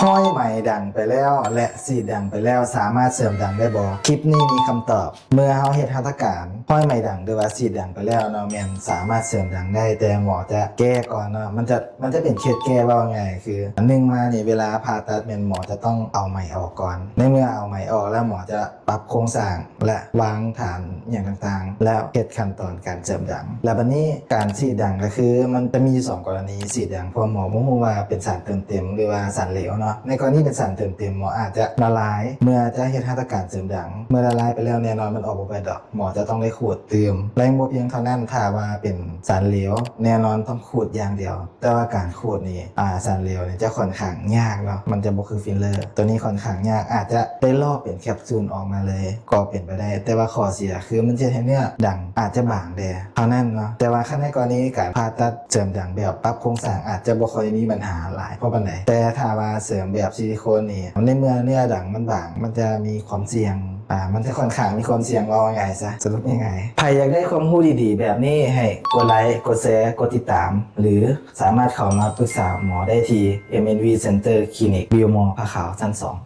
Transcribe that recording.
ຮອຍໄໝດັງໄປແລ້ວ ແລະ ສີດດັງໄປແລ້ວ ສາມາດເສີມດັງໄດ້ບໍ່? ຄລິບນີ້ມີຄຳຕອບ. ເມື່ອເຮົາເຮັດຫັດຖະການ ຮອຍໄໝດັງ ຫຼືວ່າສີດດັງໄປແລ້ວເນາະ ແມ່ນສາມາດເສີມດັງໄດ້ ແຕ່ໝໍຈະແກ້ກ່ອນເນາະ. ມັນຈະ ມັນຈະເປັນເຂດແກ້ ເວົ້າງ່າຍຄື ໜຶ່ງມານີ້ ເວລາຜ່າຕັດແມ່ນໝໍຈະຕ້ອງເອົາໄໝອອກກ່ອນ. ໃນເມື່ອເອົາໄໝອອກແລ້ວ ໝໍຈະປັບໂຄງສ້າງ ແລະ ວາງຖານຫຍັງຕ່າງໆ ແລ້ວເຮັດຂັ້ນຕອນການເສີມດັງ. ແລ້ວບັດນີ້ການສີດດັງກໍຄື ມັນຈະມີຢູ່ສອງກໍລະນີ ສີດດັງ ເພາະໝໍບໍ່ຮູ້ວ່າເປັນສານເຕີມເຕັມ ຫຼືວ່າສານເຫຼວເນາະ. ໃນກໍລະນີເປັນສານເຕີມເຕັມ ໝໍອາດຈະລະລາຍ ເມື່ອຈະເຮັດຫັດຖະການເສີມດັງ. ເມື່ອລະລາຍໄປແລ້ວ ແນ່ນອນມັນອອກບໍ່ໄປດອກ ໝໍຈະຕ້ອງໄດ້ຂູດຕື່ມ. ແລະ ບໍ່ພຽງເທົ່ານັ້ນ ຖ້າວ່າເປັນສານເຫຼວ ແນ່ນອນຕ້ອງຂູດຢ່າງດຽວ. ແຕ່ວ່າການຂູດນີ້ ອາ ສານເຫຼວນີ້ຈະຂ້ອນຂ້າງຍາກເນາະ ມັນຈະບໍ່ຄືຟິລເລີ. ໂຕນີ້ຂ້ອນຂ້າງຍາກ ອາດຈະໄດ້ລອກເປັນແຄບຊູນອອກມາເລີຍກໍເປັນໄປໄດ້ ແຕ່ວ່າຂໍ້ເສຍຄືມັນຈະເຮັດໃຫ້ເນື້ອດັງອາດຈະບາງແດ່ເທົ່ານັ້ນເນາະ. ແຕ່ວ່າຄັນໃນກໍລະນີການຜ່າຕັດເສີມດັງແບບປັບໂຄງສ້າງ ອາດຈະບໍ່ຄ່ອຍມີບັນຫາຫຼາຍພໍປານໃດ. ແຕ່ຖ້າວ່າເສີມແບບຊິລິໂຄນນີ້ ໃນເມື່ອເນື້ອດັງມັນບາງ ມັນຈະມີຄວາມສ່ຽງ ອາ ມັນຈະຂ້ອນຂ້າງມີຄວາມສ່ຽງ ເວົ້າງ່າຍໆຊະ ສະຫຼຸບງ່າຍໆ. ໃຜຢາກໄດ້ຄວາມຮູ້ດີໆແບບນີ້ ໃຫ້ກົດໄລ ກົດແຊ ກົດຕິດຕາມ ຫຼື ສາມາດເຂົ້າມາປຶກສາໝໍໄດ້ທີ່ ເອັມເອັນວີ Center Clinic View Mall ພະຂາວ ຊັ້ນສອງ.